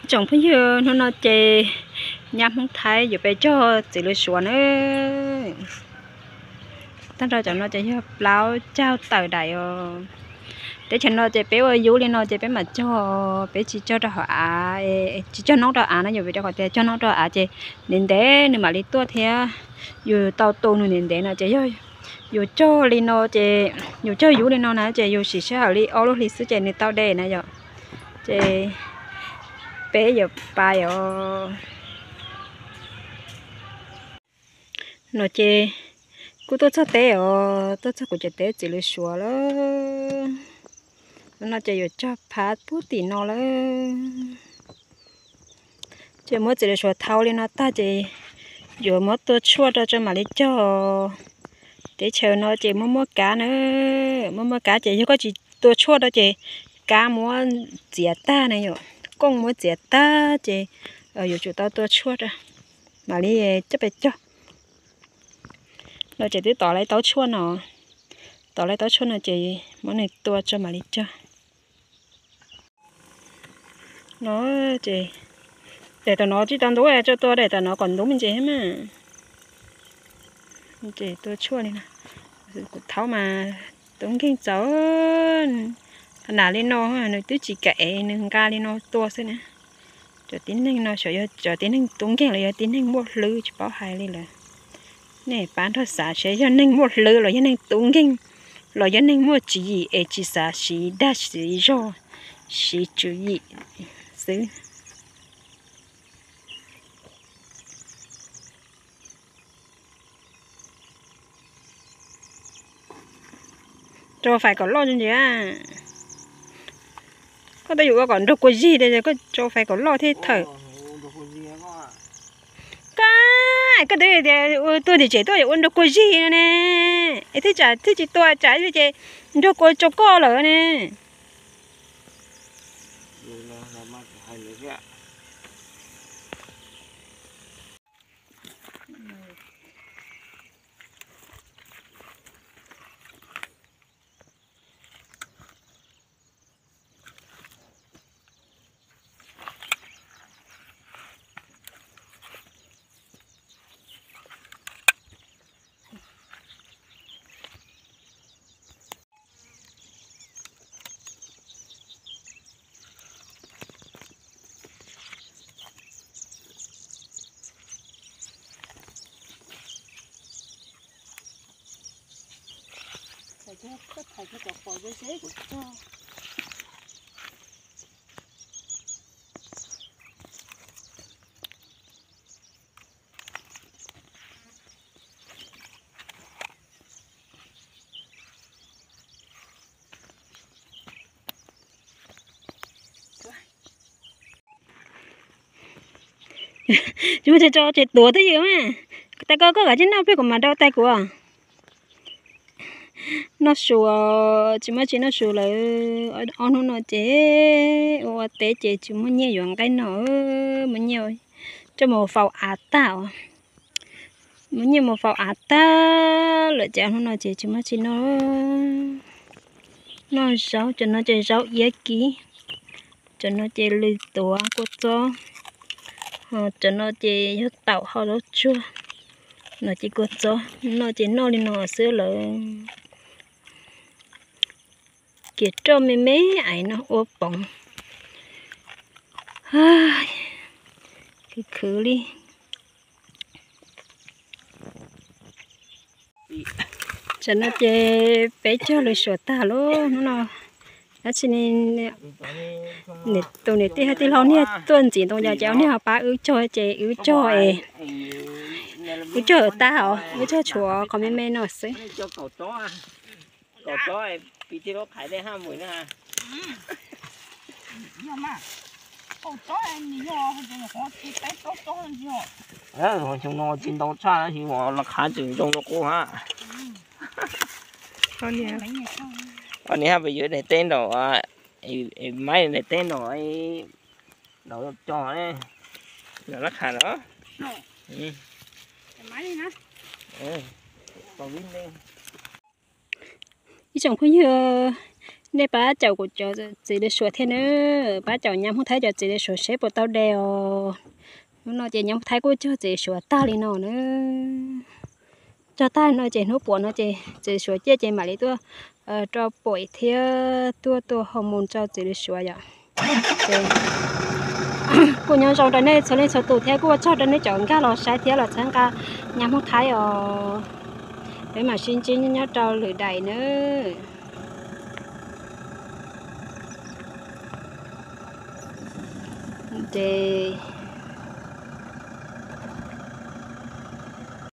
Tsoom phooj ywg, hnub no ces nyab Hmoob Thaib yuav peb cog txiv lws suav na. Tag nrho cov no ces yog plaub caug tawm daim os. Teb chaws no ces peb ua yub li no ces peb mam cog, peb tsis cog rau hauv av, tsis cog noob rau av no, yuav vim rau qhov tias cog noob rau av ces ntev ntev nws mam li tuaj thiab. Yus tau tu nws ntev ntev no ces yog yus cog li no ces yus cog yub li no na ces yus siv sij hawm li ob lub hlis xwb ces nws tau de na yom. Ces peb yuav pais os. No ces kuj tuaj txog teb os, tuaj txog kuv cov teb txiv lws suav lawm. No ces yuav cog phab puag tim no lawm. Ces muab txiv lws suav thau li no tag ces yuav muab tua tshuaj rau tso mam li cog. Teb chaws no ces muaj muaj kab na, muaj muaj kab ces yog koj tsis tua tshuaj rau ces kab muab txiav tag na yom, kooj muab txiav tag ces yuav tsum tau tua tshuaj rau mam li coj pes cog. No ces twb tov lawv taub tshuaj no, tov lawv taub tshuaj no ces muab nws tua tso mam li cog. No ces daim tom no tsis tau ntub, tso tua daim tom no kom ntub me ntsis thiab mas. Ces tua tshuaj li no, kuv thaub mas tub nkeeg txaus. Qhov nam li no nws twb tsis kam ev, nws nqa li no tua xwb na. Cov tib neeg no xyov yog cov tib neeg tub nkeeg los yog tib neeg muaj hlwb tsis paub hais li lawm. Nej pab nrog xav seb yog neeg muaj hlwb los yog neeg tub nkeeg los yog neeg muaj tswv yim es tsis xav siv dag siv zog, siv tswv yim xwb. Rau fais kom loj ntsis. Koj twb yuav ua kom nrug kua zig tiag, koj rau fais kom loj thiaj thawm. Koj, koj twb tias tuaj tim tsev tuaj yuav ua nrug kua zig no ne, es thiaj tsam thiaj tsis tua tsam ces nrug kua tso koj lawm ne. Tsis muaj tso tso ces tuav twj ywm mas. Tais koj koj kav tsij noj pliag kuv mam rau tais kuv. Noj su, tsis muaj tsis noj su lawm. Ob hnub no ces ua ua teb ces tsis muaj nyiaj yuav nqaij noj, muaj nyiaj coj mus faus av tag os. Muaj nyiaj mus faus av tag lawm ces ob hnub no ces tsis muaj tsis noj. Noj zaub, cov no ces zaub iab kib, cov no ces lws tuav kua txob, cov no ces yog taum hau zaub tsuag, no ces kua txob, no ces noj li no xwb lawm. Kiav roj me me ais no ua poov. Khwv khwv li. Tam no ces peb cog lws suav tag lawm hnub no. Dab tsi ne, tus niam tij hab tij laug niag tuaj ntxiv ntoo yas ces ob niag ho pab wb cog ces wb cog es wb cog tag os, wb cog tshuav qhov me me no xwb. Xyoo no tsis ntau tshaj tab sis los qhav tseem zoo rau qub hab. Os, niag hab pes yuav daim teb nraum, maib daim teb nraum, nraum cog ne, nraum lab qhav los. Ib tsoom phooj ywg, Nej pab caum kuv cov txiv lws suav thiab nawb, pab caum Nyab Hmoob Thaib cov txiv lws suav seb puas tau de os. Hnub no ces Nyab Hmoob Thaib kuj cog txiv lws suav tag li no nawb. Cog tag no ces hnub puas no ces txiv lws suav ciaj ces mam li tuaj rau pem thiab tuaj tua hoo mus rau txiv lws suav yom. Ces kuj nyob zoo rau nej txhua leej txhua tus thiab kuj ua tsaug rau nej cov nkag los saib thiab los txhawb nqa Nyab Hmoob Thaib os. Peb mam sib ntsib nyob rau lwm daim nawb. Ces